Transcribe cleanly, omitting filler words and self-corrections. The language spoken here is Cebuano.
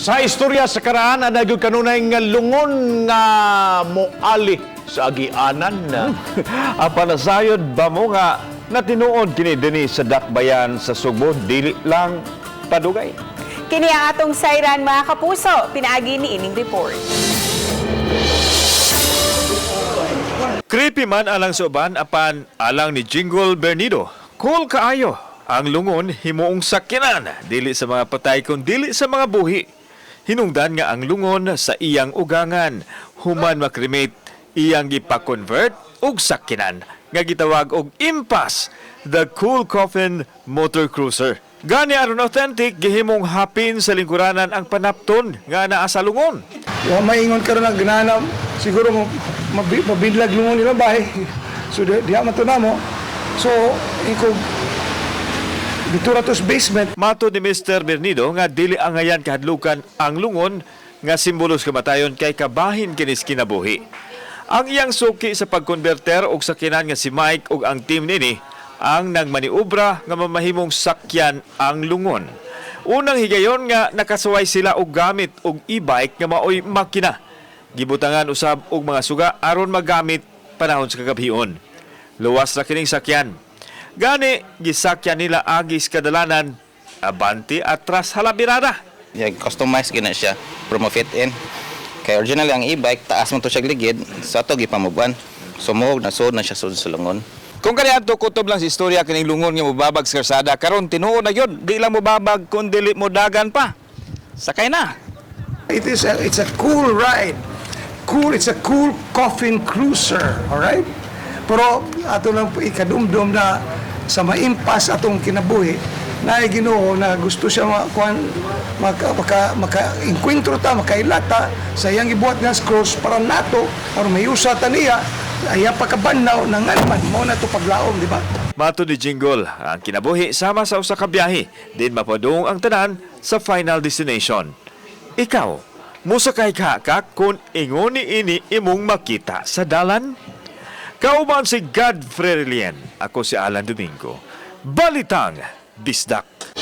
Sa istorya sa karaan, anay gyud kanunay nga lungon nga moali sa agianan. Apan nasayod ba mo nga natinuod kini dinhi sa Dakbayan sa Sugbo, dili lang padugay? Kini ang atong sayran, mga kapuso, pinaagi ni ining report. Creepy man alang sa uban, apan alang ni Jingle Bernido, cool kaayo. Ang lungon himuong sakyanan, dili sa mga patay kun dili sa mga buhi. Hinungdan nga ang lungon sa iyang ugangan, human makremate, iyang gipa-convert og sakyanan nga gitawag og Impas, the Cool Coffin Motor Cruiser. Gani aron authentic, gihimong hapin sa lingkuranan ang panapton nga naa sa lungon. Wa maingon karon ang ginana, siguro mo mabidlag lungon nila bahay. So diha man to namo. So iko dito ra to sa basement. Mato ni Mr. Bernido nga dili angayan kahadlukan ang lungon nga simbolo sa kamatayon kay kabahin kinis kinabuhi. Ang iyang suki sa pagkonverter og sakyanan nga si Mike ug ang team nini ang nagmaniobra nga mamahimong sakyan ang lungon. Unang higayon nga nakasuway sila og gamit og e-bike nga maoy makina. Gibutangan usab og mga suga aron magamit panahon sa kagabhion. Luwas ra kining sakyan. Gani, gisakyan nila agis kadalanan, abante atras halabirada. Yeah, customize gina siya pero mo fit in. Kay originally ang e-bike taas man to siya ligid, sa ato gipamuban. So mo nasud na siya sud sa lungon. Kung kaniadto kutob lang sa istorya kining lungon nga mobabag sa kalsada, karon tinuod na gyud, di lang mobabag kun dili mo dagan pa. Sakay na. It's a cool ride. Cool, it's a cool coffin cruiser, all right? Pero ato lang po ikadumdum na sa maimpas atong kinabuhi na Ginoo na gusto siya makuan maka maka, maka enkwentro ta, makailata sa iyang gibuhat nga cross para nato aron mayusa ta niya ay pagkabanlaw ng nganman mao na to paglaom, di ba? Mato ni Jingle, ang kinabuhi sama sa usa ka biyahe, din mapadung ang tanan sa final destination. Ikaw, musakay ka ka kung ingoni ini imong makita sa dalan? Kauban si Godfrey Relien, ako si Alan Domingo. Balitang Bisdak.